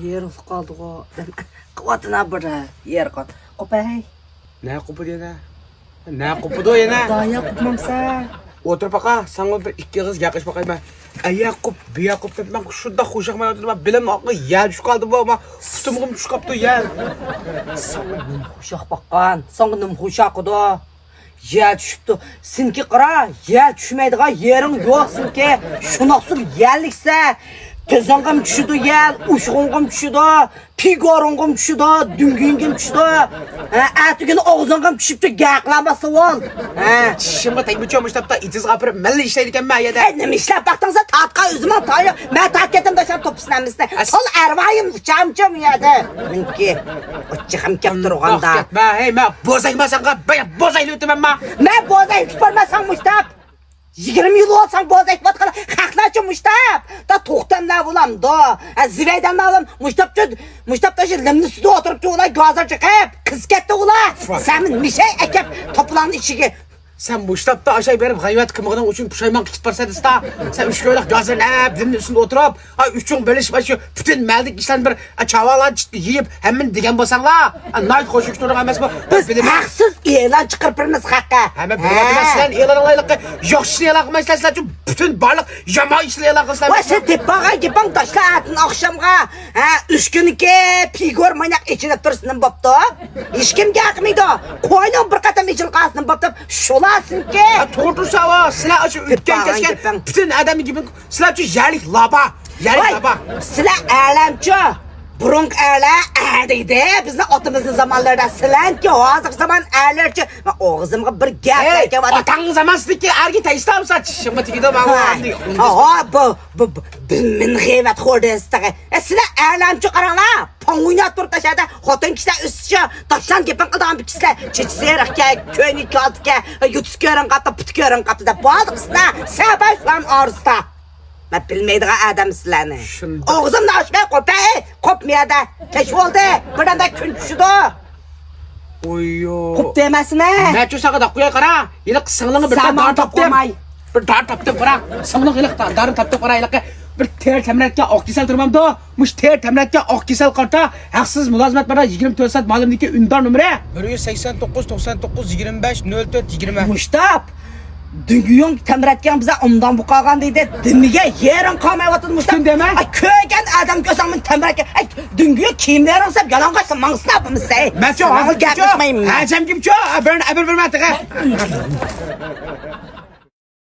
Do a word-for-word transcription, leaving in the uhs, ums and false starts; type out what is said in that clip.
يېرىلىپ قالدىغۇ. قىلىۋاتىنا بىر يېرى قات. قوپاي. نە قوپىدۇ يەنە؟ نە قوپىدۇ يەنە؟ دايا قوپمامسەن. ئولتۇر باقا، ساڭا بىر ئىككى ئېغىز گەپ قىلىپ باقاي مەن. ئەيە قوپ، بىيە قوپ دەپ مەن شۇنداق خۇشياقمايۋاتىدۇ، بىلىم ئاقماي يەر چۈشۈپ قالدى بۇ، ما پۇتۇمغىمۇ چۈشۈپ قاپتۇ يەر. ساڭا نېمە خۇشياق باققان؟ ساڭا نېمە خۇشياقىدۇ؟ يەر چۈشۈپتۇ. سېنىڭكى قارا، يەر چۈشمەيدىغان يېرىڭ يوق سېنىڭكى. شۇنداقسۇ يەرلىكسە، تىزىڭغىمۇ چۈشىدۇ يەر، ئۇشىقىڭغىمۇ چۈشىدۇ، پىگورۇڭغىمۇ چۈشىدۇ، دۈڭگىڭگىمۇ چۈشىدۇ. ھە، ئەتىگۈنى ئاغزىڭغىمۇ چۈشۈپتۇ، گەپ قىلالماسسا بول. ھە. چىشىمغا تەگمىچۇ مۇشتاپتا ئېتىزغا ئاپىرىپ مەنلا ئىشلەيدىكەنمەن ئەيەردە. ھەي، نېمە ئىشلەپ باقتىڭ سەن؟ تارتقان ئۆزۈڭ تاياق. مەن تارتىپ كەتتىم داشام توپىسىنى ھەممىسىنى. ئەس- سول ئەرۋايىم ئۇچامچۇ بۇ يەردە. مېنىڭكى ئوچىقىم كەپ تۇرغاندا. كەتمە، ھەي، مەن بوزەيمەن ساڭا، بوزەيلى ئۆتىمەنما. مەن بوزەيتىپ بارماساڭ مۇشتاپ. يىگىرمە يىل بولساڭ بوزەيتىۋاتقان خەقلەرچە مۇشتاپ. دا توختاملار بولامدۇ؟ ھە، زىبەيدەنلار بولام. مۇشتاپچۇ، مۇشتاپتا شۇ لىمنىڭ ئۈستىدە ئولتۇرۇپچۇ ئۇلار گازىر چېقىپ. قىز كەتتى ئۇلار. سەن مىشەي ئەكەپ توپىلاڭنى ئىچىگە. سەن مۇشتاپتا ئاشاي بېرىپ غەيۋەت قىلمىغىنىڭ ئۈچۈن پۇشايمان قىلىپ بارسەن ئىستا. سەن ئۈچ كويلۇق گازىرنى ئەپ لىمنىڭ ئۈستىدە ئولتۇرۇپ، ئا، ئۈچۈڭ بىلىشىپ، شۇ پۈتۈن مەھەللىدىكى ئىشلارنى بىر، ئا، چاۋالار يېيىپ، ھەممىنى دېگەن بولساڭلار، ئا، ناھايىتى خوش يۇقتۇرغان ئەمەسمۇ؟ بىز ھەقسىز ئېلان چىقىرىپ بېرىمىز خەققە. ھەممە بىلىدۇ، ھە. سىلەرنى ئېلان قىلايلىقى ياخشى ئىشنى ئېلان قىلمايسىلەر، سىلەرچۇ پۈتۈن بارلىق يامان ئىشنى ئېلان قىلىسىلەر. ۋاي، سەن دەپ بارغان گېپىڭ داشلا ئەتىن ئاخشامغا. ھە، ئۈچ كۈنكى پىگور مايناق ئېچىلىپ تۇرسىنىم بوپتۇ. ھېچكىمگە ھەقمىدۇ. قوينىڭ بىر قېتىم ئېچىلىپ قالسىنىم بوپتۇ. شۇلارسىنكى. ھە، توغرا تۇرسا، ۋا، سىلەر ئاشۇ ئۆتكەن كەچكەن پۈتۈن ئادەمنىڭ گېپىنى، سىلەرچۇ يەرلىك لابا. يەرلىك ۋاي، لابا. سىلەر ئەرلەرچۇ. بۇرۇنقى ئەرلەر ئەر دەيدۇ. بىزنىڭ ئاتىمىزنىڭ زامانلىرىدا سىلەرنىڭكى ھازىرقى زامان ئەرلەرچۇ. مەن ئوغزۇمغا بىر گەپ ھەي، ئەكەۋاتىم. ئاتاڭ زامانسىدىكى ئەرگە تەيسىلامسا چىشىمغا تېگىدۇ ماڭا. ھاي. ئەمدى. ھا، بۇ، بۇ، بۇ، بۇ مېنىڭ غەيۋەت خورىدىسىغا. ئە، سىلەر ئەرلەرچۇ قاراڭلار. پاڭ ئويناپ تۇرۇپ تاشلادا خوتۇن كىشىلەر ئۆسۈشى، داشلان گېپىڭ قىلىدىغان بىر كىشىلەر چېچى سېرىقكەن، كۆينى كالتىكەن، يۇتۇسى كۆرۈنۈپ قاپتۇ، پۇتى كۆرۈنۈپ قاپتۇ دەپ بولدى قىسنا. سەبەي شۇلارنىڭ ئارىسىدا. مەن بىلمەيدىغان ئادەم سىلەرنى. شۇنداق. ئوغزۇمنى ئاچماي قوپە، قوپ مىيەدە. كەچ بولدى، بىردەمدە كۈن چۈشىدۇ. ئوييو. قوپ دېمەسىنە. مەچۇ ساغا داق قوياي قارا. ھېلىقى سىڭلىڭنى بىر دار تاپتىم. بىر دار تاپتىم قارا. سىڭلىڭ ھېلىقى دارنى تاپتىم قارا ھېلىقى. بىر تېرە تەمرەتكەن ئاق كېسەل تۇرمامدۇ؟ مۇشۇ تېرە تەمرەتكەن ئاق كېسەل قارتا ھەقسىز مۇلازىمەت بار يىگىرمە تۆت سائەت مالىمدىكى ئۈندىدار نومۇرى. بىر يۈز سەكسەن توققۇز، توقسان توققۇز، يىگىرمە بەش، نۆل تۆت، يىگىرمە. مۇشتاپ. دۈڭگۈيۈڭ تەمرەتكەن بىزە ئومدان بۇ قالغان دېدى. دېمىگە يېرىڭ قالمايۋاتىدۇ مۇشتاپ. كىم دېمە؟ ئاي، كۆرگەن ئادەم كۆرسەڭ مېنى تەمرەتكەن. ئاي، دۈڭگۈيۈڭ كىيىملىرىڭ سەپ يالىڭاچ ماڭسىنا بولمىسا. مەن چۇ ھازىر گەپ قىلمايمەن. ھەجەمگىمچۇ؟ بىرنى ئەبىر بىرمە تېخى.